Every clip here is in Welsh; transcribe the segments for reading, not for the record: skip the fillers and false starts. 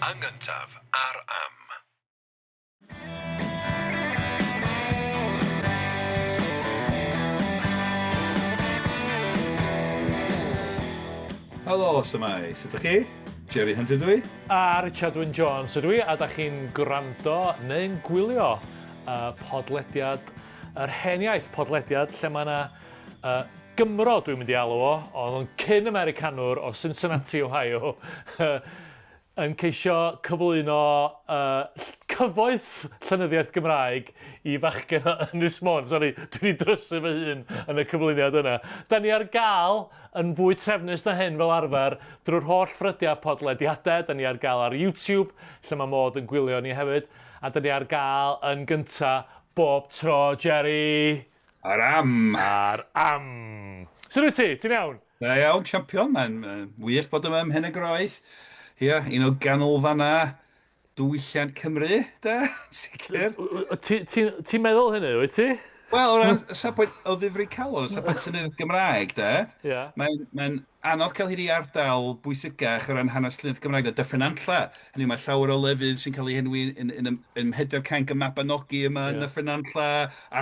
Yn gyntaf, ar am. Helo, shwmae? Sut ydych chi? Jerry Hunter dwi. A Richard Wyn Jones ydw i, a da chi'n gwrando neu'n gwylio uh, podlediad yr hen iaith, podlediad lle mae yna uh, Gymro dwi'n mynd i alw o, oedd o'n cyn Americanwr o Cincinnati, Ohio, yn ceisio cyflwyno uh, cyfoeth llenyddiaeth Gymraeg i fachgen o Ynys Môn. Sori, dwi wedi drysu fy hun yn y cyflwyniad yna. Da ni ar gael yn fwy trefnus na hyn fel arfer drwy'r holl ffrydiau podlediadau. Da ni ar gael ar YouTube, lle mae modd yn gwylio ni hefyd. A da ni ar gael yn gynta bob tro, Jerry! Ar am! Ar am! Sut wyt ti? Ti'n iawn? Da iawn, champion. Mae'n wych bod yma ym Mhen-y-groes. Ia, un o ganolfannau diwylliant Cymru, de, sicr. Ti'n meddwl hynny, wyt ti? Wel, o ran safbwynt o ddifri calon, safbwynt llenyddiaeth Gymraeg, de, yeah. mae'n mae anodd cael hyd i ardal bwysicach o ran hanes llenyddiaeth Gymraeg na Dyffryn Nantlle. Hynny yw, mae llawer o lefydd sy'n cael eu henwi yn, yn, yn, yn mhedwar cainc y Mabinogi yma yn yeah. Nyffryn Nantlle,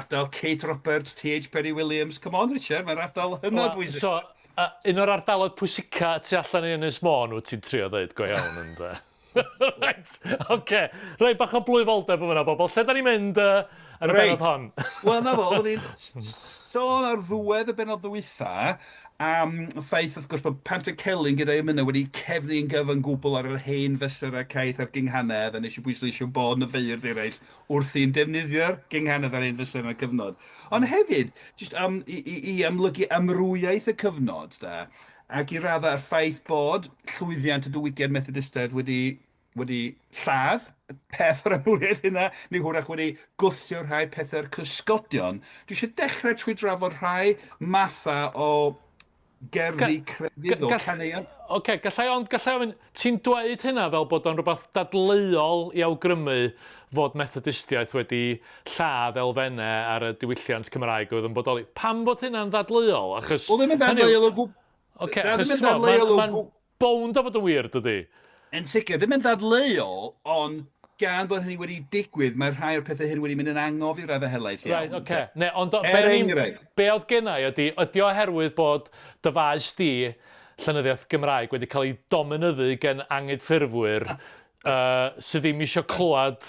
ardal Kate Roberts, T.H. Parry Williams. Come on, Richard, mae'r ardal hynod well, bwysig. So, uh, un o'r ardaloedd pwysica tu allan i Ynys Môn, wyt ti'n trio ddeud go iawn, ynddo? Reit, oce. Okay. Reit, bach o blwyfoldeb yn fyna, bobl. Lle da ni'n mynd uh, yn y Reit. bennod hon? Wel, na fo, oeddwn i'n sôn ar ddiwedd y bennod ddiwetha am y ffaith, wrth gwrs, bod Pantycelyn gyda'i emynau wedi cefnu yn gyfan gwbl ar yr hen fesurau caeth a'r gynghanedd, a nes i bwysleisio bod 'na feirdd eraill wrthi'n defnyddio'r gynghanedd a'r hen fesurau yn y cyfnod. Ond hefyd, jyst am, i, i, i amlygu amrywiaeth y cyfnod, da, ac i raddau y ffaith bod llwyddiant y diwygiad Methodistaidd wedi wedi lladd peth o'r amrywiaeth hynna, neu hwyrach wedi gwthio rhai pethau'r cysgodion. Dwi eisiau dechrau trwy drafod rhai mathau o gerddi crefyddol, caneuon. Oce, gallai ond, gallai ofyn, ti'n dweud hynna fel bod o'n rhywbeth dadleuol i awgrymu fod Methodistiaeth wedi lladd elfennau ar y diwylliant Cymraeg oedd yn bodoli. Pam fod hynna'n ddadleuol? Achos... Wel, ddim yn ddadleuol o gwbl. Oce, achos ddim yn ddadleuol o gwbl. Bownd o fod yn wir, dydy? Yn sicr, ddim yn ddadleuol, ond gan bod hynny wedi digwydd, mae rhai o'r pethau hyn wedi mynd yn angof i raddau helaeth iawn. Right, oce. Okay. Ne, ond er enghraifft. Be oedd gennau ydy, ydy oherwydd bod dy faes di, llenyddiaeth Gymraeg, wedi cael ei dominyddu gen anghydffurfwyr uh, sydd ddim eisiau clywed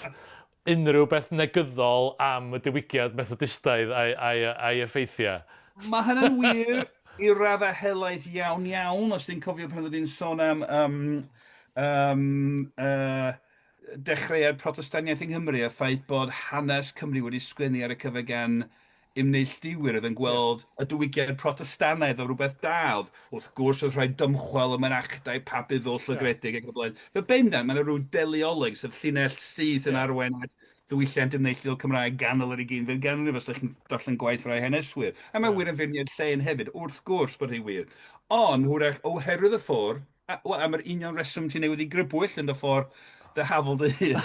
unrhyw beth negyddol am y diwygiad Methodistaidd a'i, a'i, a'i effeithiau. Mae hynny'n wir i raddau helaeth iawn iawn, os ti'n cofio pan oedden ni'n sôn am um, um, uh, dechreuad Protestaniaeth yng Nghymru a'r ffaith bod hanes Cymru wedi sgwennu ar y cyfer gan Ymneilltuwyr oedd yn gweld y diwygiad Protestannaidd fel rhywbeth da. Oedd, wrth gwrs, oedd rhaid dymchwel y mynachdai pabyddol llygredig ac yn y blaen. Fe bendant, mae yna rhyw deleoleg, sef llinell syth yn arwain at ddiwylliant ymneilltuol Cymraeg ganol yr ugeinfed ganrif, os ydych chi'n darllen gwaith rhai haneswyr. A mae'n wir am feirniaid llên hefyd, wrth gwrs bod hi'n wir. Ond, hwyrach, oherwydd y ffordd A, wel, am yr union reswm ti newydd ei grybwyll yn dy ffordd dy hafal dy hun.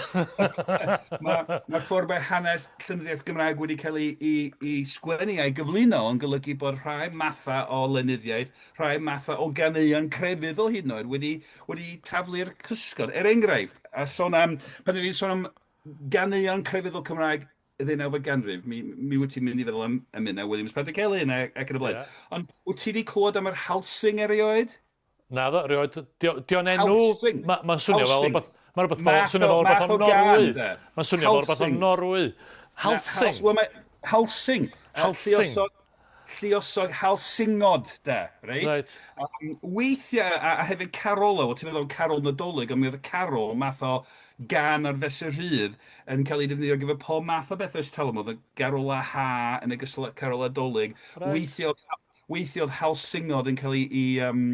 Mae'r ma ffordd mae hanes llenyddiaeth Gymraeg wedi cael ei, ei, ei sgwennu a'i gyflwyno yn golygu bod rhai mathau o lenyddiaeth, rhai mathau o ganeuon crefyddol hyd yn oed wedi, wedi taflu'r cysgod. Er enghraifft, a sôn am, pan ydyn ni'n sôn am ganeuon crefyddol Cymraeg y ddeunawfed ganrif, mi, mi wyt ti'n mynd i feddwl am emynau Williams Pantycelyn ac yn y blaen. Yeah. Ond wyt ti wedi clywed am yr Halsing erioed? Naddo, rioed. Di o'n enw... Halsing. Mae'n swnio fel rhywbeth... Mae'n rhywbeth fel... Swnio fel rhywbeth o Norwy. Mae'n swnio fel rhywbeth o Norwy. Halsing. Wel, mae... Halsing. Halsing. Lluosog halsingod, de, reit? Reit. Um, weithiau, a, a hefyd carolau, wel, ti'n meddwl am carol Nadolig, ond mi oedd y carol, math o gan ar fesur rhydd, yn cael ei ddefnyddio ar gyfer pob math o bethau ers talwm. Oedd y garolau ha yn ogystal â carolau Dolig. Reit. Weithiau oedd Weithiau oedd halsingod yn cael ei, i, um,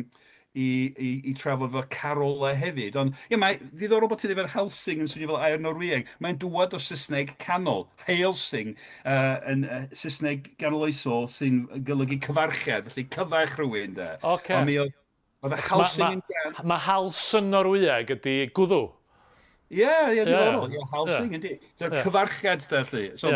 i, i, i trafod fel carolau hefyd. Ond ie, mae ddiddorol bod ti'n dweud halsing yn swnio fel air Norwyeg. Mae'n dŵad o Saesneg canol, hailsing, uh, yn uh, Saesneg ganoloesol sy'n golygu cyfarchiad, felly cyfarch rhywun, de. Ocê. Ond mi oedd, oedd y halsing yn gan... Mae hals yn Norwyeg ydy gwddw. Ie, ie, diddorol. Ie, halsing, yndi. So, cyfarchiad, da, lly. So,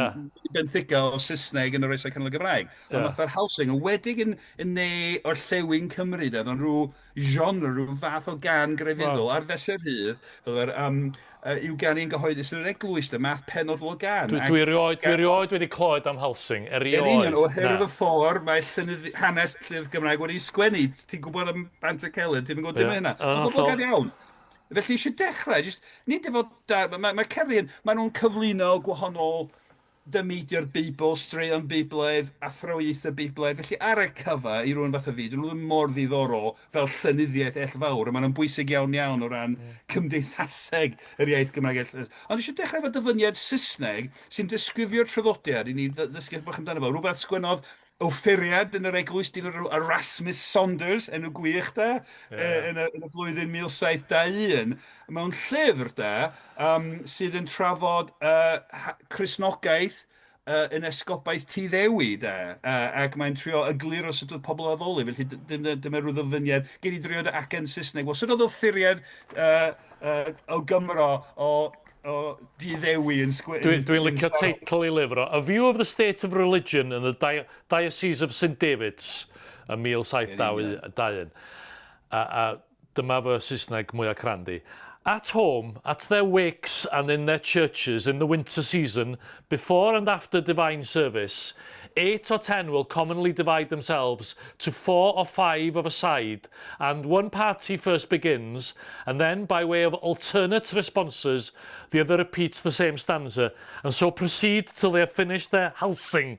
benthyca o Saesneg yn yr Oesau Canol Gymraeg. Ond fatha'r halsing, yn wedig yn, yn ne orllewin Cymru, da, oedd o'n rhyw genre, rhyw fath o gan grefyddol ar fesur rhydd, fel yr, um, i'w ganu yn gyhoeddus yn yr eglwys, da, math penodol o gan. Dwi, dwi, erioed, dwi erioed wedi clywed am halsing, erioed. Yn union, oherwydd y ffordd mae llenyddi, hanes llyfr Gymraeg wedi sgwennu. Ti'n gwybod am Bantycelyn, ti'n gwybod dim o hynna. Ond boblogaidd iawn. Felly eisiau dechrau, jyst, nid efo, da, mae, mae, mae cerddi yn, maen nhw'n cyflwyno gwahanol dymeidio'r Beibl, straeon Beiblaidd, athrawiaethau Beiblaidd. Felly ar y cyfa, i rywun fatha fi, dyn nhw ddim mor ddiddorol fel llenyddiaeth ell fawr, a maen nhw'n bwysig iawn iawn o ran cymdeithaseg yr iaith Gymraeg. Ond eisiau dechrau efo dyfyniad Saesneg sy'n disgrifio'r traddodiad i ni ddysgu bach amdano fo. Rhywbeth sgwennodd offeiriad yn yr eglwys, dyn o'r enw Erasmus Saunders, enw gwych de, yeah. yn, y, yn y flwyddyn 1721, mewn llyfr de, um, sydd yn trafod uh, Cristnogaeth uh, yn esgobaeth Tŷ Ddewi de, uh, ac mae'n trio egluro sut oedd pobl addoli, felly dyma, dyma rhyw ddyfyniad, gen i drio dy acen Saesneg, wel sut oedd offeiriad uh, uh, o Gymro o o Dŷ Ddewi yn sgwennu... Dwi'n dwi licio teitl ei lyfr o. A View of the State of Religion in the Di Diocese of St David's ym 1721. A, a dyma fy Saesneg mwyaf crandi. At home, at their wakes and in their churches in the winter season, before and after divine service, eight or ten will commonly divide themselves to four or five of a side, and one party first begins, and then by way of alternate responses, the other repeats the same stanza, and so proceed till they have finished their halsing,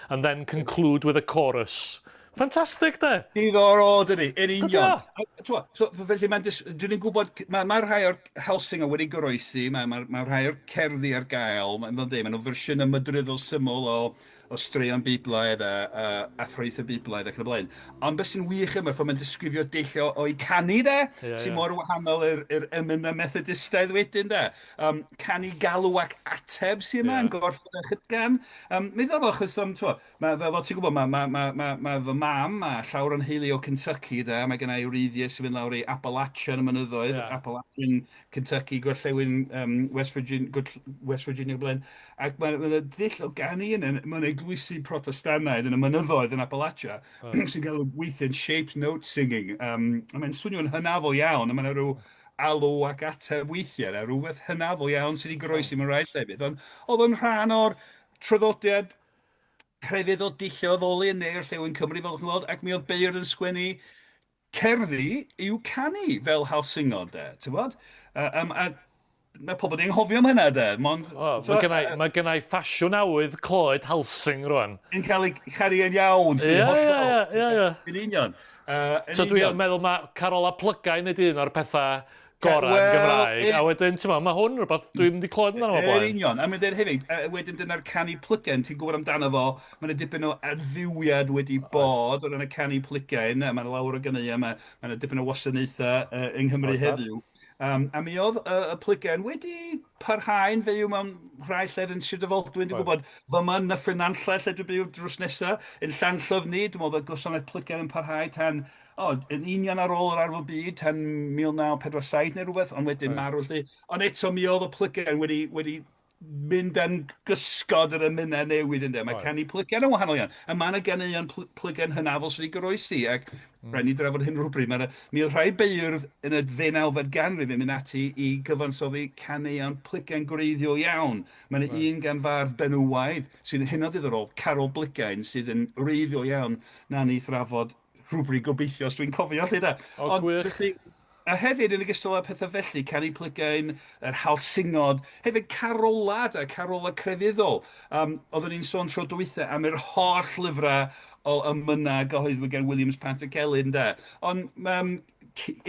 and then conclude with a chorus. Ffantastig, de? Diddorol, dydy, yn union. T'mo, so, felly mae'n dis... Dwi'n ni'n gwybod, mae, mae rhai o'r halsing wedi goroesi, mae, mae, mae rhai o'r cerddi ar gael, mae'n fel dweud, maen nhw fersiynau mydryddol syml o o straeon Beiblaidd a, a athraethau Beiblaidd ac yn y blaen. Ond beth sy'n wych yma, ffordd mae'n disgrifio dull o'i canu de, yeah, sy'n yeah. mor wahanol i'r i'r emynau Methodistaidd wedyn de. Um, canu galw ac ateb sy'n yma yeah. yn gorffen y chytgan. Um, mi ddiddorol achos, um, twa, ma, fel, fel ti'n gwybod, mae ma, ma, ma, ma fy mam a llawer o'n heulu o Kentucky de, mae gen i wreiddiau sy'n mynd lawr i Appalachia yn y mynyddoedd, yeah. Appalachian Kentucky, gorllewin um, West Virginia, West Virginia blaen. Ac mae yna ddull o ganu yna mewn eglwysi Protestannaidd yn y mynyddoedd yn Appalachia, oh. sy'n cael weithiau'n shaped note singing. Um, a mae'n swnio'n hynafol iawn, a mae'n rhyw alw ac ateb weithiau, a rhywbeth hynafol iawn sydd wedi goroesi mewn rhai llefydd. Ond oedd o'n rhan o'r traddodiad crefydd o dulliau addoli yn ne-orllewin Cymru, fel chi'n weld, ac mi oedd beirdd yn sgwennu cerddi i'w canu fel halsingod, de, ti'n gwbod? Uh, um, a mae pobl wedi anghofio am hynna, de. Mond, oh, mae gennau, mae gennau ffasiwn awydd clywed halsing rwan. Yn cael ei charu yn iawn, Ie, ie, ie, ie. Yn union. Uh, so dwi'n meddwl mae Carola Plygain ydy un o'r pethau gorau yn Gymraeg, a wedyn, ti'n meddwl, mae hwn rhywbeth dwi'n mynd i clywed amdano fo blaen. Yn union, a mae'n dweud hefyd, wedyn dyna'r canu plygain, ti'n gwybod amdano fo, mae yna dipyn o adfywiad wedi bod o ran y canu plygain, a mae yna lawer o ganeuon, mae yna dipyn o wasanaethau uh, yng Nghymru heddiw. Um, a mi oedd y, y plygain wedi parhau'n fyw mewn rhai llefydd yn Sir Drefaldwyn, dwi'n gwybod, fyma yn Nyffryn Nantlle, lle dwi'n byw drws nesaf, yn Llanllyfni, dwi'n meddwl bod gwasanaeth plygain yn parhau tan o, yn union ar ôl yr Arfol Byd, tan 1947 neu rhywbeth, ond wedyn right. marw lly. Ond eto mi oedd y plygain wedi, wedi mynd yn gysgod yr emynau newydd ynddo. Mae right. canu plygain yn wahanol iawn. A mae yna ganeuon pl plygain hynafol sydd wedi goroesi, ac mm. rhaid ni drafod hyn rhywbryd. Mae mi oedd rhai beirdd yn y ddeunawfed ganrif yn mynd ati i gyfansoddi caneuon plygain gwreiddiol iawn. Mae yna right. un gan fardd benywaidd sy'n hynod ddiddorol, Carol Blygain, sydd yn wreiddiol iawn na ni thrafod rhywbryd gobeithio, os dwi'n cofio 'lly de. O, Ond gwych. felly, a hefyd yn ogystal â pethau felly, canu plygain, yr halsingod, hefyd carola de, carola crefyddol. Um, oeddwn ni'n sôn tro dwytha am yr holl lyfrau o emynau gyhoeddwyd gan Williams Pantycelyn de. Ond um,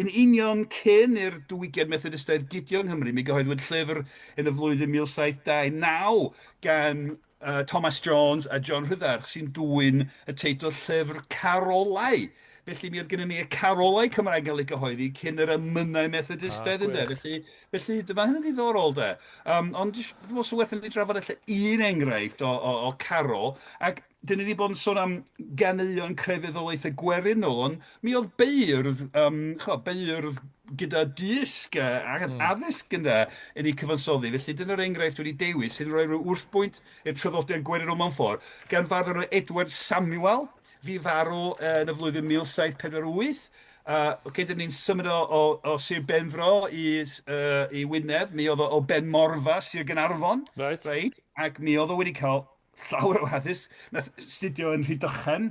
yn union cyn i'r diwygiad Methodistaidd gydio yng Nghymru, mi gyhoeddwyd llyfr yn y flwyddyn 1729 gan Thomas Jones a John Rhydderch sy'n dwyn y teitl Llyfr Carolau. Felly mi oedd gennym ni y carolau Cymraeg yn cael eu cyhoeddi cyn yr emynau Methodistaidd ynde. Felly, felly dyma hynny'n ddiddorol de. Um, ond dwi'n meddwl sy'n werth i ni drafod ella un enghraifft o, o, o carol, ac dyn ni wedi bod yn sôn am ganeuon crefyddol eitha gwerinol, ond mi oedd beirdd, um, chwa, beirdd gyda dysg a addysg ynde, yn eu cyfansoddi. Felly dyna'r enghraifft dwi wedi dewis sydd yn rhoi rhyw wrthbwynt i'r traddodiad gwerinol mewn ffordd, gan fardd o'r enw Edward Samuel, fu farw yn y flwyddyn 1748. Ocê, dyn ni'n symud o, o, o Sir Benfro i, i Wynedd, mi oedd o o Benmorfa, Sir Gaernarfon. Reit. Reit, ac mi oedd o wedi cael llawer o addysg. Nath astudio yn Rhydychen,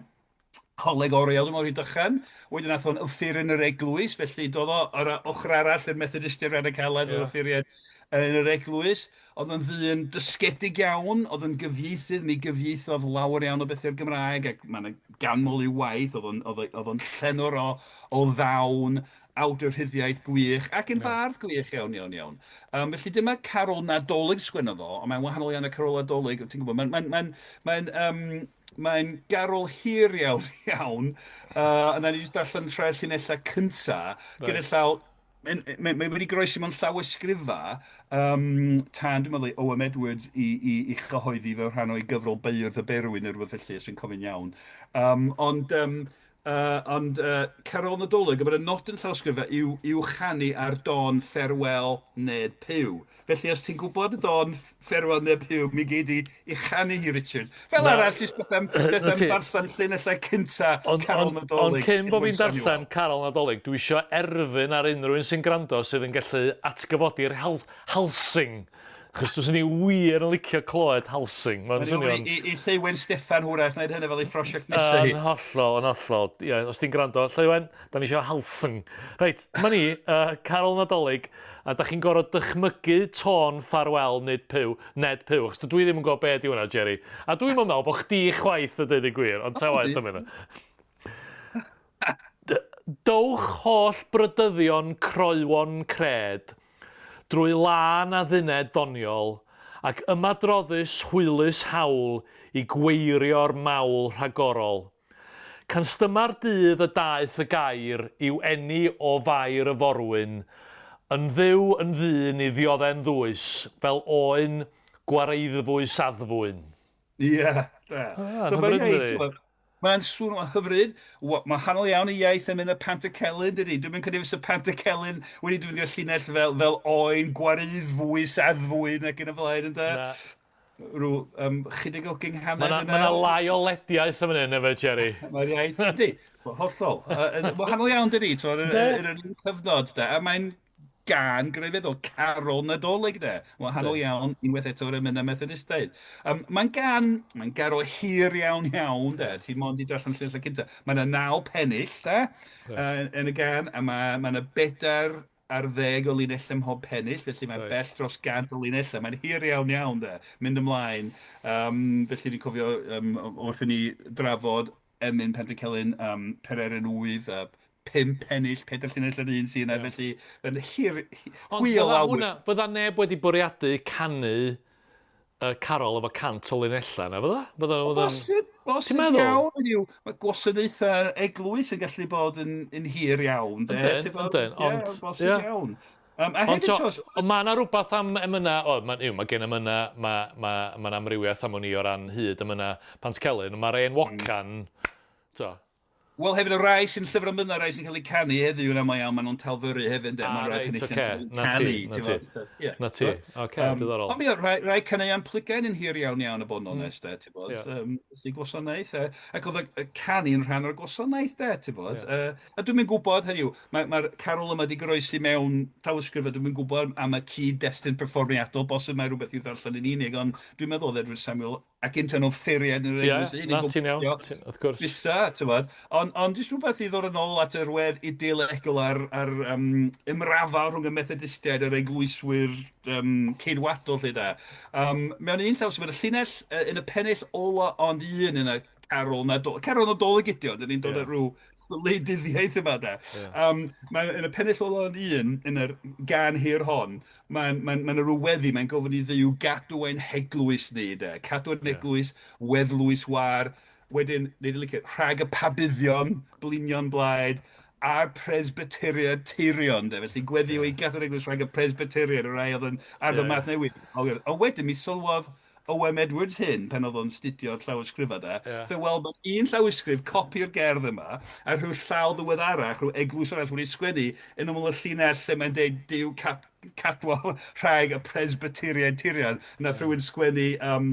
Coleg Oriel, dwi'n meddwl, Rhydychen. Wedyn nath o'n offeren yr eglwys, felly doedd o ar y ochr arall i'r Methodistiaid radicalaidd, yr offeiriad yn yr eglwys. Oedd o'n ddyn dysgedig iawn, oedd o'n gyfieithydd, mi gyfieithodd lawer iawn o bethau i'r Gymraeg, ac mae 'na ganmol i'w waith, oedd o'n oedd oedd o'n llenor o o ddawn, awdur rhyddiaith gwych, ac yn fardd gwych iawn, iawn, iawn. Um, felly dyma carol Nadolig sgwennodd o, ond mae'n wahanol iawn y carol Nadolig, ti'n gwybod, mae'n mae'n mae'n mae'n um, mae'n garol hir iawn, iawn, a wna i jyst darllen rhai o'r llinellau cynta, gyda llaw, mae'n mae, mae wedi goroesi mewn llawysgrifau, um, tan, dwi'n meddwl, O.M. Edwards i, i, i chyhoeddi fel rhan o'i gyfrol Beirdd y Berwyn neu rhywbeth felly, os dwi'n cofio'n iawn. Um, ond um, ond Carol Nadolig, a bod y nodyn llawysgrifau i'w, i'w chanu ar don Ffarewell Ned Pugh. Felly, os ti'n gwybod y don Ffarewell Ned Pugh, mi gei di i chanu hi, Richard. Fel Na. arall, jyst beth am, beth am ddarllen llinellau cynta Ond, Carol ond, ond Nadolig cyn bod Edward fi'n darllen Samuel. Carol Nadolig, dwi isio erfyn ar unrhyw un sy'n gwrando sydd yn gallu atgyfodi'r hel- Helsing. Achos fyswn i wir yn licio clywed Helsing. Mae'n swnio'n... I, i, i Lleuwen Steffan hwrach wneud hynny fel ei phrosiect nesaf hi. Yn hollol, yn hollol. Ie, os ti'n gwrando, Lleuwen, da ni eisiau Helsing. Reit, dyma ni, uh, Carol Nadolig, a da chi'n gorfod dychmygu tôn ffarwel nid pyw, Ned Pyw, achos dwi ddim yn gwybod be di hwnna, Jerry. A dwi'n meddwl bod chdi chwaith y dweud y gwir, ond ta waeth am hynna. Dowch holl brydyddion croywon cred, drwy lân adduned ddoniol, ac ymadroddus hwylus hawl i gweirio'r mawl rhagorol. Canstyma'r dydd y daeth y gair i'w eni o Fair y Forwyn, yn Dduw yn ddyn i ddiodde'n ddwys, fel oen gwareiddfwys addfwyn. Ie, da. Ah, Dyma hyfryd iaith, yndi? Mae'n sŵn hyfryd. Mae wahanol iawn i iaith emyn y Pantycelyn, dydy. Dwi'm yn credu fysa Pantycelyn wedi defnyddio llinell fel, fel oen, gwareiddfwys, addfwyn ac yn y blaen, ynde? Na. Rhyw um, chydig o gynghanedd Mae yna. yna lai o lediaeth yn fan hyn efo, Jerry. Mae'r iaith, ydy, hollol. Wahanol iawn, dydy, ti'n yn yr un cyfnod, de. A mae'n gân grefyddol, carol Nadolig de. Wahanol iawn, unwaith eto o'r emynau Methodistaidd. Um, mae'n gan, mae'n garol hir iawn iawn de, ti mond i darllen llinellau cynta. Mae yna naw pennill de, right. yn y gan, a mae, mae yna 40 o linellau ym mhob pennill, felly mae'n right. bell dros 100 o linellau. Mae'n hir iawn iawn de, mynd ymlaen. Um, felly ni'n cofio um, wrth i ni drafod emyn Pantycelyn, um, Pererin Wydd, pum pennill, pedair llinell yr un sy'n yna, yeah. felly yn hir, hwyl awr. Hwnna, fydda neb wedi bwriadu canu y carol efo 100 o linellau na, fydda? Fydda, fydda... Bosib, bosib iawn yw. Mae gwasanaethau eglwys yn gallu bod yn, yn hir iawn. Yndyn, yndyn, ond... Bosib yeah. iawn. Um, a hefyd, ond, ond mae yna rhywbeth am emynau, o, mae, yw, mae gen emynau, mae ma, ma amrywiaeth am wn i o ran hyd emynau Pantycelyn, ond mae'r enwocan, mm. to. Wel, hefyd y rai sy'n llyfr emynau, rai sy'n cael eu canu heddiw yn aml iawn, maen nhw'n talfyrru hefyd, ynde? Ah, Mae'n rai reit, penillion oce. sy'n Na ti, canu, na ti'n ti. fod? Ie. Na ti, oce, diddorol. Ond mi oedd rhai, rhai caneuon plygain yn hir iawn iawn, a bod yn onest, de, ti'n bod? Ie. Um, felly gwasanaeth, e, ac oedd y, y canu yn rhan o'r gwasanaeth, de, ti'n bod? Ie. Uh, a dwi'm yn gwybod, hynny yw, mae'r mae carol yma wedi goroesi mewn llawysgrif, a dwi'm yn gwybod am y cyd-destun perfformiadol, bosib mai rhywbeth i'w ddarllen yn unig, ond dwi'n meddwl oedd Edward Samuel ac yntau'n offeiriad yn yr eglwys Ie, na, ti'n iawn, wrth gwrs. Fysa, ti'n gwbod. Ond, ond jyst rhywbeth i ddod yn ôl at yr wedd ideolegol a'r, ar, um, ymrafael rhwng y Methodistiaid a'r eglwyswyr um, ceidwadol lle da. Um, mewn un llaw, so y llinell yn y pennill ola ond un yn y carol Nadolig. Carol Nadolig ydi o, dyn ni'n dod yeah. at rhyw wleidyddiaeth yma de. Yeah. Um, mae, yn y pennill ola ond un, yn yr gan hir hon, Mae'n mae'n mae'n rhyw weddi, mae'n gofyn i Dduw gadw ein heglwys ni, de. Cadw ein eglwys, weddlwys war, wedyn, nei di licio, rhag y pabyddion, blinion blaid, a'r presbyteriad tirion, de. Felly gweddi yeah. i gadw'r eglwys rhag y presbyteriad, y rhai oedd yn arfer yeah. math newydd. Ond wedyn mi sylwodd O.M. Edwards hyn pan oedd o'n studio'r llawysgrifau de. Ie. Fe weld bod un llawysgrif, copi'r gerdd yma, a rhyw llaw ddiweddarach, rhyw eglwys arall wedi sgwennu yn ymyl y llinell lle mae'n deud Duw cat, cadwal rhag y Presbyteriaid tirion. Nath rhywun sgwennu um,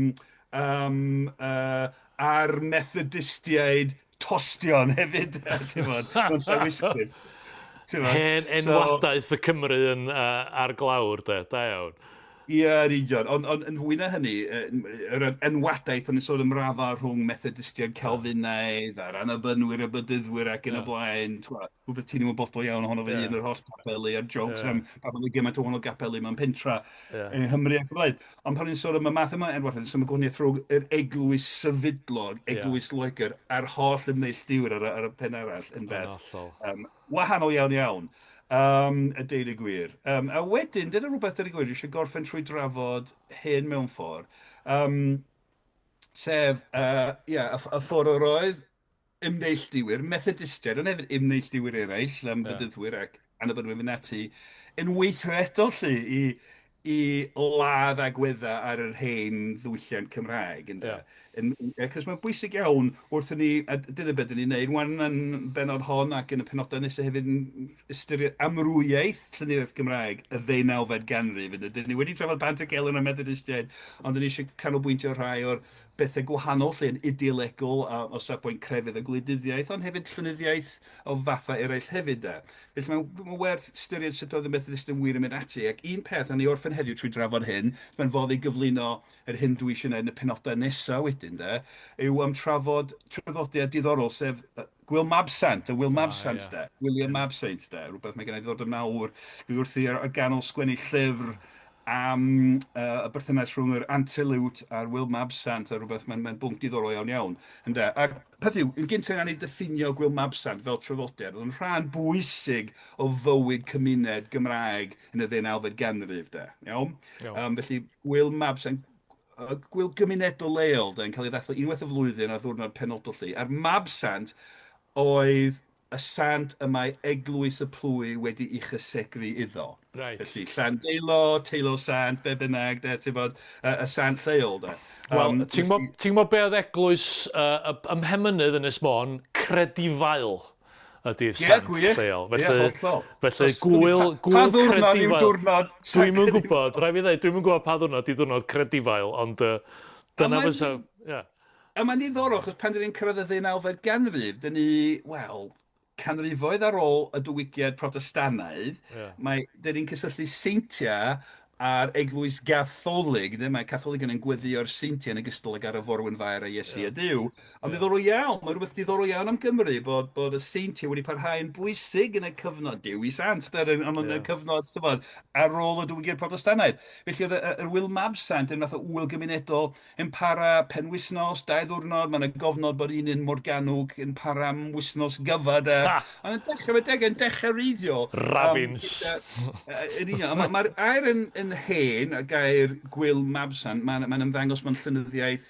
um, a'r Methodistiaid tostion hefyd, ti'n bod, mewn llawysgrif. Ti'n bod? Hen enwadaeth y Cymru yn ar glawr, de, da iawn. Ie, yn union. Ond on, yn fwy na hynny, yr enwadaeth pan ni'n sôn am rafa rhwng Methodistiaid Calfinaidd a'r Annibynwyr a Bedyddwyr ac yn y blaen, rhywbeth ti'n ymwybodol iawn ohono fe hun, yr holl gapeli a'r jokes am pam oedd gymaint o wahanol gapeli mewn pentra yng Nghymru ac yn y blaen. Ond pan ni'n sôn am y math yma o enwadaeth, ni'n sôn am y gwahaniaeth rhwng yr eglwys sefydlog, eglwys Loegr, a'r holl ymneilltuwyr ar, ar y pen arall yn beth wahanol iawn iawn, a deud y gwir. A wedyn, dyna rhywbeth, deud y gwir, dwi eisiau gorffen trwy drafod hyn mewn ffordd, sef, ia, y ffordd yr oedd ymneilltuwyr, Methodistiaid, ond hefyd ymneilltuwyr eraill, Bedyddwyr ac Annibynwyr fynd ati, yn weithredol 'lly i i ladd agweddau ar yr hen ddiwylliant Cymraeg, ynde? Yn, achos mae'n bwysig iawn wrth i ni, a dyna beth dyn ni'n neud wan yn bennod hon ac yn y penodau nesaf hefyd, yn ystyried amrywiaeth llenyddiaeth Gymraeg y ddeunawfed ganrif. Ynde? Dyn ni wedi trafod Pantycelyn a Methodistiaid, ond dyn ni eisiau canolbwyntio rhai o'r bethau gwahanol lle yn ideolegol a, o safbwynt crefydd a gwleidyddiaeth, ond hefyd llenyddiaeth o fathau eraill hefyd de. Felly mae'n ma werth ystyried sut oedd y Methodist yn wir yn mynd ati. Ac un peth, a ni orffen heddiw trwy drafod hyn, mae'n fodd i gyflwyno yr hyn dwi eisiau gwneud yn y penodau nesaf wedyn de, yw am trafod traddodiad diddorol, sef Gwyl Mabsant, y Wyl Mabsant de, William Mabsaint de, rhywbeth mae gen i ddiddordeb mawr. Dwi wrthi ar ganol sgwennu llyfr am y berthynas rhwng yr Antiliwt a'r Wyl Mabsant a rhywbeth, mae'n mae bwnc diddorol iawn iawn. Ynde? Ac peth yw, yn gyntaf nawn ni diffinio Gwyl Mabsant fel traddodiad, oedd yn rhan bwysig o fywyd cymuned Gymraeg yn y ddeunawfed ganrif, de. Iawn? Iawn. Felly, Gwyl Mabsant, gwyl gymunedol leol, de, yn cael ei ddathlu unwaith y flwyddyn ar ddiwrnod penodol 'lly. A'r Mabsant oedd y sant y mae eglwys y plwy wedi'i chysegru iddo. Felly, Llandeilo, Teilo Sant, be bynnag, de, ti'n bod, y sant lleol, de. Wel, ti'n gwybod ti gwybod be oedd eglwys ym Mhemynydd Ynys Môn? Credifael ydy'r sant lleol. Felly, Ie, hollol. Felly, gwyl, gwyl Pa ddiwrnod yw diwrnod Dwi'm yn gwybod, rhaid fi ddweud, dwi'm yn gwybod pa ddiwrnod yw diwrnod Credifael, ond dyna fysa, ie. A mae'n ddiddorol, achos pan 'dan ni'n cyrraedd y ddeunawfed ganrif, 'dan ni, wel, canrifoedd ar ôl y diwygiad Protestannaidd, mae, 'dan ni'n cysylltu seintiau â'r Eglwys Gatholig, ynde? Mae Catholigion yn gweddïo'r seintiau yn ogystal ag ar y Forwyn Fair a Iesu a Duw. Ond diddorol iawn, mae rhywbeth diddorol iawn am Gymru, bod, bod y seintiau wedi parhau yn bwysig yn y cyfnod, Dewi Sant, de, ond yn y cyfnod, tybod, ar ôl y diwygiad Protestannaidd. Felly oedd yr Ŵyl Mabsant yn fath o ŵyl gymunedol yn para penwythnos, 2 ddiwrnod, mae yna gofnod bod un yn Morgannwg yn para am wythnos gyfa de. Ond yn dechrau, mae deg yn dechrau wreiddiol. Rafins. Yn union, mae'r ma air yn hen, y gair Gwyl Mabsant, mae'n ma ymddangos mewn llenyddiaeth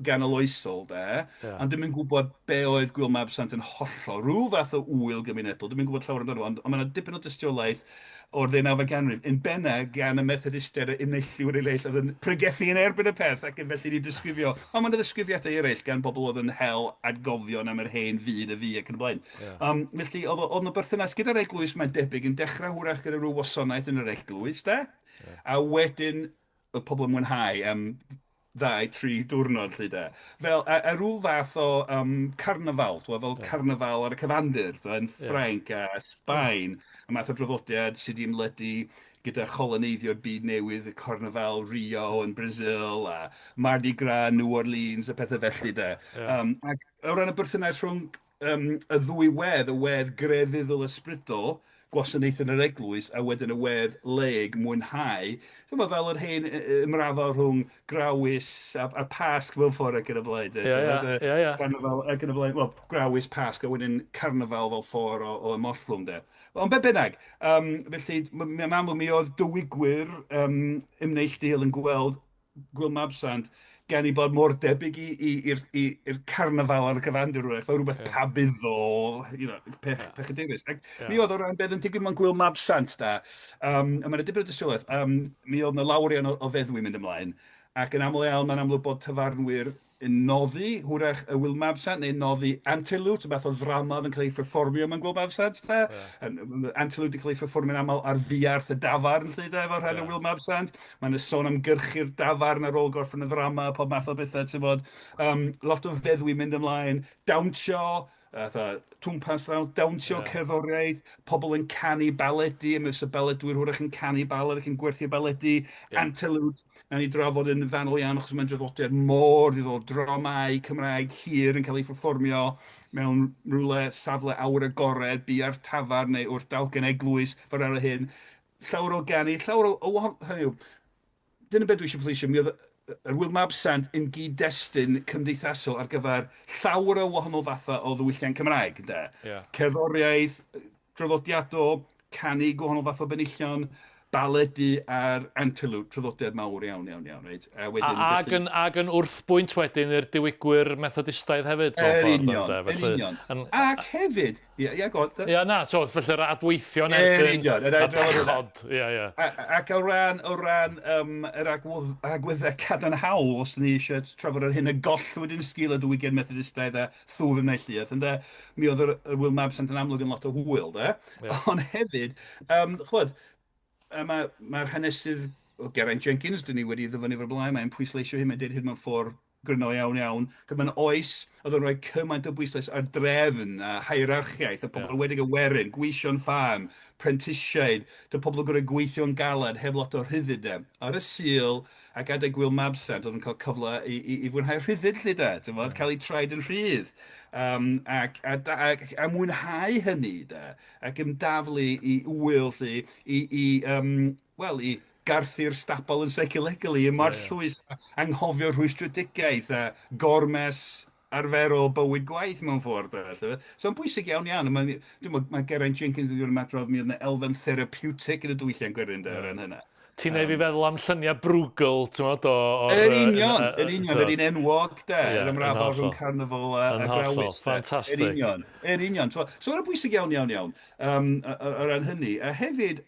ganoloesol de, ond dwi'm yn gwybod be oedd Gwyl Mabsant yn hollol, rhyw fath o ŵyl gymunedol, dwi'm yn gwybod llawer amdano fo, ond, ond mae yna dipyn o dystiolaeth o'r ddeunawfed ganrif, yn benna gan y Methodistiaid a'r Ymneilltuwyr eraill oedd yn pregethu yn erbyn y peth ac yn felly wedi disgrifio, ond mae yna ddisgrifiadau eraill gan bobl oedd yn hel atgofion am yr hen fyd y fu ac yn y blaen. Felly oedd oedd 'na berthynas gyda'r eglwys, mae'n debyg, yn dechrau hwyrach gyda rhyw wasanaeth yn yr eglwys, de? A wedyn oedd pobl yn mwynhau am ddau, tri diwrnod 'lly de. Fel, a rhyw fath o carnifal, t'mod, fel carnifal ar y cyfandir, t'mod, yn Ffrainc a Sbaen, y math o draddodiad sydd 'di ymledu gyda choleneiddio'r byd newydd, y Carnifal Rio yn Brasil a Mardi Gras New Orleans a pethau felly de. Ac o ran y berthynas rhwng y ddwy wedd, y wedd grefyddol ysbrydol, gwasanaethu yn yr eglwys, a wedyn y wedd leg, mwynhau, t'mod fel yr hen ymrafael rhwng Grawys a Pasg mewn ffordd ac yn y blaen de, t'mod Carnifal ac yn y blaen, wel Grawys, Pasg a wedyn Carnifal fel ffordd o ymollwng de. Ond be bynnag, felly mae'n amlwg mi oedd diwygwyr ymneilltuol yn gweld Gwyl Mabsant, gan ei bod mor debyg i, i, i'r, i'r carnifal ar y cyfandir hwyrach, fel rhywbeth pabyddol, pechadurus. Ac mi oedd o ran beth yn digwydd mewn Gwyl Mabsant, da. A mae'n dipyn o dystiolaeth. Mi oedd yna lawer iawn o feddwi mynd ymlaen. Ac yn aml iawn, mae'n amlwg bod tafarnwyr yn noddi, hwyrach, y Ŵyl Mabsant, neu'n noddi Antiloop, y math o ddrama oedd yn cael ei pherfformio mewn Gŵyl Mabsant, de. Yeah. Antiloop wedi cael ei pherfformio'n aml ar ddiarth y dafarn, lle, de, fel rhan yeah. o Ŵyl Mabsant. Mae'n sôn am gyrchu'r dafarn ar ôl gorffen y ddrama, pob math o bethau, ti'n bod. Lot o feddwi mynd ymlaen, dawnsio, fatha twmpath llawn, dawnsio yeah. cerddoriaeth, pobl yn canu baledi, a mi fysa baledwyr hwyrach yn canu baled ac yn gwerthu baledi, yeah. Antiloop, nawn ni drafod yn fanwl iawn achos mae'n draddodiad mor ddiddorol, dramâu Cymraeg hir yn cael ei pherfformio mewn rhywle safle awyr agored, buarth tafarn neu wrth dalcen eglwys, fel rhan o hyn. Llawer o ganu, llawer o, o wahanol, hynny yw, dyna beth dwi eisiau pwysleisio, mi oedd yr Ŵyl Mabsant yn gyd-destun cymdeithasol ar gyfer llawer o wahanol fathau o ddiwylliant Cymraeg, ynde? Yeah. Cerddoriaeth, draddodiadol, canu gwahanol fath o benillion, baledi a'r antiloop, traddodiad mawr iawn, iawn, iawn, reit? A wedyn... A, ag, yn, ag yn wrthbwynt wedyn i'r diwygwyr Methodistaidd hefyd, mewn ffordd. Union, yn union. Yn, Ac hefyd, Ie, ie, go on. Ie, na, so felly'r adweithio yn erbyn union, yr y pechod. Ie, ie. Ac o ran, o ran um, yr agwedd, agweddau cadarnhaol, os ni eisiau trafod yr hyn y gollwyd yn sgil y diwygiad Methodistaidd a thwf ymneilltuaeth, ynde, mi oedd yr, yr Ŵyl Mabsant yn amlwg yn lot o hwyl, de. Yeah. Ond hefyd, um, chwod, a mae'r mae hanesydd Geraint Jenkins, dyn ni wedi ddyfynnu fo'r blaen, mae'n pwysleisio hyn, mae'n dweud hyn mewn ffordd gryno iawn iawn. Dyma'n oes oedd yn rhoi cymaint o bwyslais ar drefn a hierarchiaeth, y pobl yeah. wedi y werin, gweision ffarm, prentisiaid, dy pobl yn gorfod gweithio'n galed heb lot o rhyddid de. Ar y Sul ac adeg Gŵyl Mabsant oedd yn cael cyfle i, i, i fwynhau rhyddid 'lly de, ti'n yeah. cael eu traed yn rhydd um, ac, a, a, a, a mwynhau hynny de, ac ymdaflu i ŵyl 'lly, i, i um, wel, i garthu'r stabal yn seicolegol i ymarllwys yeah. anghofio rhwystredigaeth a gormes arferol bywyd gwaith mewn ffordd. Felly. So yn bwysig iawn iawn. Mae, dwi'n meddwl, mae Geraint Jenkins yn dod ymadrodd mi oedd yna elfen therapeutic yn y diwylliant gwerin de, o ran hynna. Ti'n neud fi feddwl am lluniau Bruegel, ti'n meddwl, o... Yn union, yn union, yr un enwog, de, yr ymrafal rhwng Carnival a Grawys. Ffantastig. Yn union, yn union. So mae'n bwysig iawn, iawn, iawn, um, o ran hynny. A hefyd,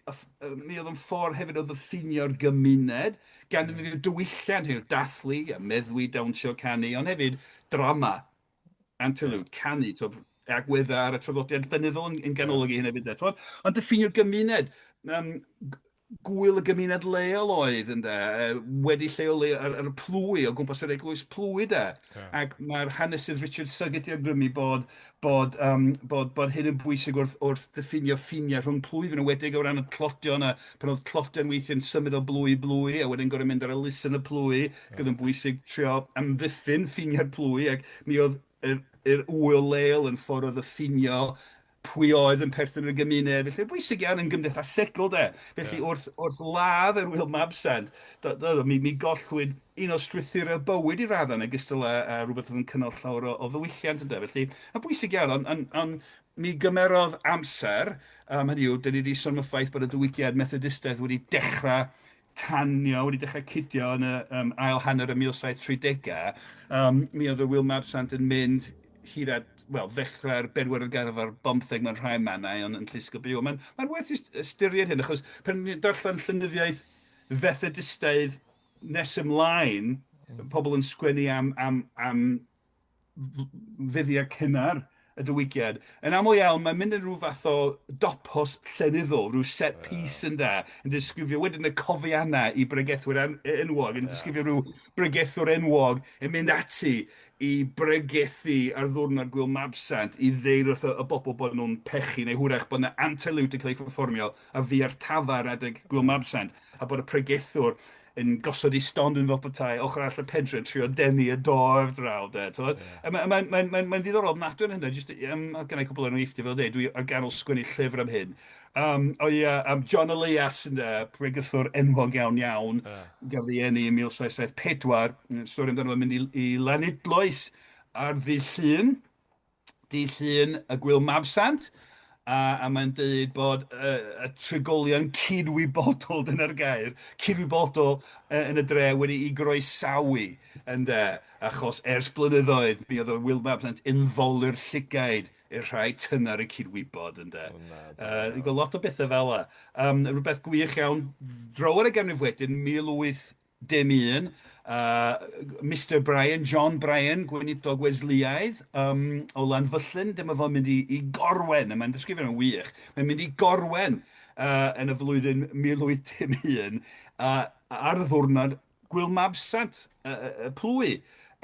mi oedd yn ffordd hefyd o ddiffinio'r gymuned, gan ddefnyddio diwylliant, hynny yw dathlu, a meddwi, dawnsio, canu, ond hefyd drama, antiloop, canu, t'wod, agweddau ar y traddodiad llenyddol yn, yn ganolog i hyn hefyd. T'wod? Ond diffinio'r gymuned, um, gŵyl y gymuned leol oedd, ynde, wedi lleoli ar, ar y plwy o gwmpas yr eglwys plwy, de. Yeah. Ac mae'r hanesydd Richard Suggett i awgrymu bod, bod, um, bod, bod hyn yn bwysig wrth, wrth ddiffinio ffiniau rhwng plwyf, yn enwedig o ran y tlodion, a pan oedd tlodion weithiau'n symud o blwy i blwy, a wedyn gorfod mynd ar elusen y plwy, yeah. oedd yn bwysig trio amddiffyn ffiniau'r plwy, ac mi oedd yr, yr ŵyl leol yn ffordd o ddiffinio pwy oedd yn perthyn i'r gymuned, felly bwysig iawn yn gymdeithasegol de. Felly yeah. wrth, wrth ladd yr Ŵyl Mabsant, do, do, mi, mi gollwyd un o strwythurau bywyd i raddau yn ogystal â, â rhywbeth oedd yn cynnal llawer o, o ddiwylliant ynde. Felly, yn bwysig iawn, ond on, on, mi gymerodd amser, um, hynny yw, dyn ni wedi sôn am y ffaith bod y diwygiad Methodistaidd wedi dechrau tanio, wedi dechrau cydio yn y um, ail hanner y 1730au, um, mi oedd y Ŵyl Mabsant yn mynd hyd at, wel, ddechrau'r bedwaredd ganrif ar bymtheg mewn rhai mannau, ond yn llusgo byw. Mae'n mae werth ystyried hyn, achos pan ni'n darllen llenyddiaeth Fethodistaidd nes ymlaen, pobl yn sgwennu am, am, am ddyddiau cynnar y diwygiad, yn aml iawn mae'n mynd yn rhyw fath o dopos llenyddol, rhyw set piece ynde, yn disgrifio wedyn y cofiannau i bregethwyr enwog, yn disgrifio rhyw bregethwr enwog yn mynd ati i bregethu ar ddiwrnod Gŵyl Mabsant i ddeud wrth y bobl bod nhw'n pechu, neu hwyrach bod 'na antiloop yn cael ei pherfformio ar fuarth tafarn adeg Gŵyl Mabsant, a bod y pregethwr yn gosod ei stondin fel petai ochr arall y pentre yn trio denu y dorf draw de, t'mod? Yeah. A mae'n mae, mae, mae, mae ddiddorol ofnadwy yn hynny, jyst, um, gen i cwpl o enghreifftiau fel dweud, dwi ar ganol sgwennu llyfr am hyn. Um, o ia, um, John Elias, ynde, pregethwr enwog iawn iawn, yeah. gafodd ei eni yn 1774, stori amdano fo'n mynd i, i Lanidloes ar ddydd Llun, dydd Llun y Gwyl Mabsant, a, a mae'n dweud bod y, y trigolion cydwybodol, dyna'r gair, cydwybodol yn y dre wedi i groesawu, ynde, achos ers blynyddoedd mi oedd y Wyl Mabsant yn ddolur llygaid i'r rhai tyner y cydwybod, ynde. Oh, na, uh, ni'n gweld lot o bethau fel yna. Um, rhywbeth gwych iawn, dro ar y ganrif wedyn, 18 dim un, Mister Bryan, John Bryan, gweinidog Wesleyaidd um, o Lanfyllin, dyma fo'n mynd i, i Gorwen, a mae'n ddisgrifio yn wych. Mae'n mynd i Gorwen yn y flwyddyn 1801 ar ddiwrnod Gwyl Mabsant y, y, y plwy.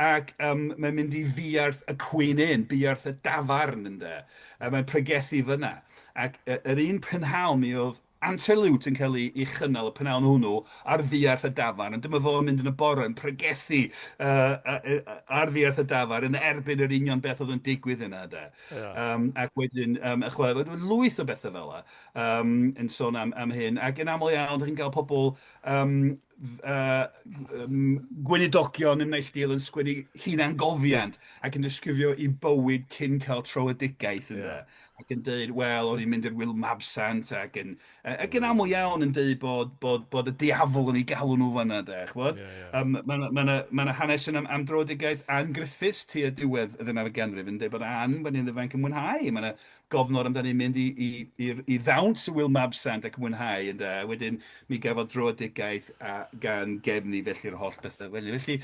Ac um, mae'n mynd i fuarth y Queen Inn, buarth y dafarn, ynde. A mae'n pregethu fyna. Ac yr un prynhawn mi oedd Anterliwt yn cael ei ei chynnal y prynhawn hwnnw ar ddiarth y dafarn, ond dyma fo'n mynd yn y bore yn pregethu uh, uh, ar ddiarth y dafarn yn erbyn yr union beth oedd yn digwydd yna, de. Yeah. Um, ac wedyn, um, chwa, lwyth o bethau fel yna um, yn sôn am, am hyn. Ac yn aml iawn, dych chi'n cael pobl um, uh, um, gweinidogion yn neilltuol yn sgwennu hunangofiant ac yn disgrifio i bywyd cyn cael trowedigaeth ynddo. Yeah. Ac yn dweud, wel, o'n i'n mynd i'r Wyl Mabsant ac yn, ac yn aml iawn yn dweud bod, bod, bod y diafol yn ei galw nhw fanna, de, ch'mod? Yeah, yeah. Um, mae yna ma ma ma hanes yn am, am drowedigaeth Anne Griffiths tua diwedd y ddeunawfed ganrif yn dweud bod Anne, pan i'n ifanc, yn mwynhau. Mae yna gofnod amdani mynd i, i, i, i ddawns y Wyl Mabsant ac mwynhau, ynde? A wedyn mi gafodd dröedigaeth a, gan gefnu felly'r holl bethau felly. Felly,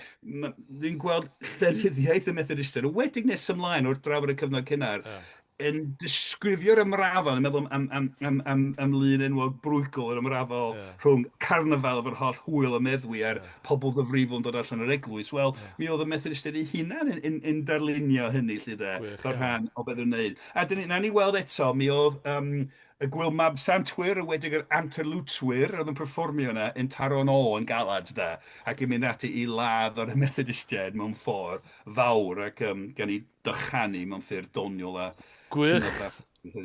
dwi'n gweld llenyddiaeth y Methodistiaid, yn wedig nes ymlaen wrth drafod y cyfnod cynnar, yeah. yn disgrifio'r ymrafal, yn meddwl am, am, am, am, am lun enwog Bruegel, yr ymrafal yeah. rhwng carnifal efo'r holl hwyl a meddwi a'r yeah. pobl ddyfrifol yn dod allan o'r eglwys. Wel, yeah. mi oedd y Methodistiaid eu hunain yn, yn, yn darlunio hynny, lle de, fel rhan o beth nhw'n wneud. A dyn ni, nawn ni weld eto, mi oedd um, y gwyl mab santwyr, yn wedig yr anterlwtwyr oedd yn perfformio yna, yn taro'n ôl yn galad, da, ac yn mynd ati i ladd ar y Methodistiaid mewn ffordd fawr ac um, gan i dychanu mewn ffyrdd doniol a Gwych.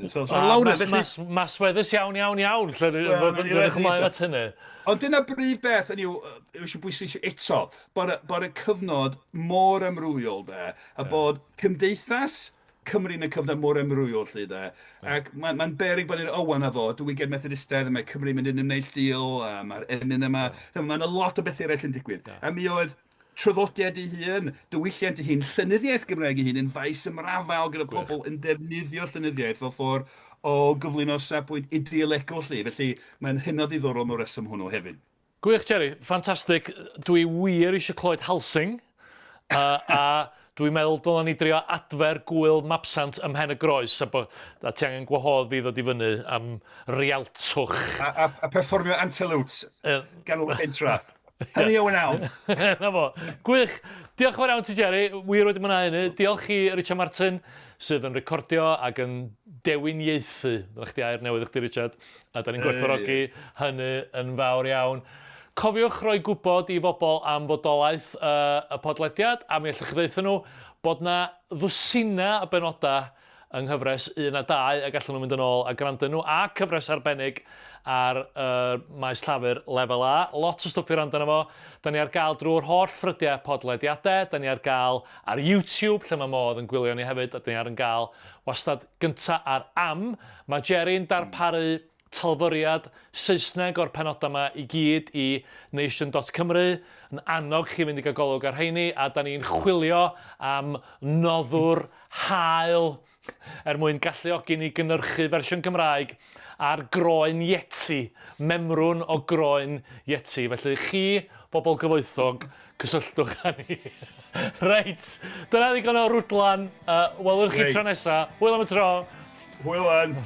So, so lawr mas, felly... Mas, masweddus iawn, iawn, iawn. Lle well, dwi'n edrych ymlaen at hynny. Ond dyna brif beth, hynny yw, eisiau bwysleisio eto, bod, bod y cyfnod mor amrywiol, de, a yeah. bod cymdeithas Cymru yn y cyfnod mor amrywiol 'lly de. Ac mae'n ma beryg bod ni'n Owen a fo, diwygiad Methodistaidd, mae Cymru'n mynd yn ymneilltuol, a mae'r emyn yma, yeah. mae'n lot o bethau eraill yn digwydd. Yeah. A mi oedd traddodiad ei hun, diwylliant ei hun, llenyddiaeth Gymraeg ei hun yn faes ymrafael gyda pobl yn defnyddio llenyddiaeth fel ffordd o gyflwyno safbwynt ideolegol 'lly. Felly mae'n hynod ddiddorol mewn reswm hwnnw hefyd. Gwych Jerry, ffantastig. Dwi wir eisiau clywed Halsing, uh, a dwi'n meddwl dylen ni drio adfer gwyl Mabsant ym Mhen y Groes, a, bo, a ti angen gwahodd fi ddod i fyny am rialtwch. A, a, a perfformio Antelwt ganol y pentra. Hynny yw yn awr. Na fo. Gwych. Diolch yn fawr iawn ti Jerry, wir wedi mwynhau hynny. Diolch i Richard Martin sydd yn recordio ac yn dewiniaethu. Dyna chdi air newydd i chdi Richard. A da ni'n gwerthfawrogi hynny yn fawr iawn. Cofiwch roi gwybod i bobl am fodolaeth uh, y podlediad, a mi allwch chi ddeutha nhw bod na ddwsinau o benodau yng nghyfres 1 a 2 a gallen nhw mynd yn ôl a gwrando nhw, a cyfres arbennig ar uh, maes llafur lefel A. Lot o stwff i wrando arno fo. Da ni ar gael drwy'r holl ffrydiau podlediadau, da ni ar gael ar YouTube lle mae modd yn gwylio ni hefyd, a da ni ar yn gael wastad gynta ar am. Mae Jerry'n darparu talfyriad Saesneg o'r penodau yma i gyd i Nation dot Cymru, yn annog chi fynd i gael golwg ar rheini, a da ni'n chwilio am noddwr hael er mwyn galluogi ni gynyrchu fersiwn Cymraeg ar groen Yeti, memrwn o groen Yeti. Felly chi, bobl gyfoethog, Cysylltwch â ni. Reit, dyna ddigon o rwdlan. Uh, welwn chi tro nesa. Hwyl am y tro. Hwyl wan.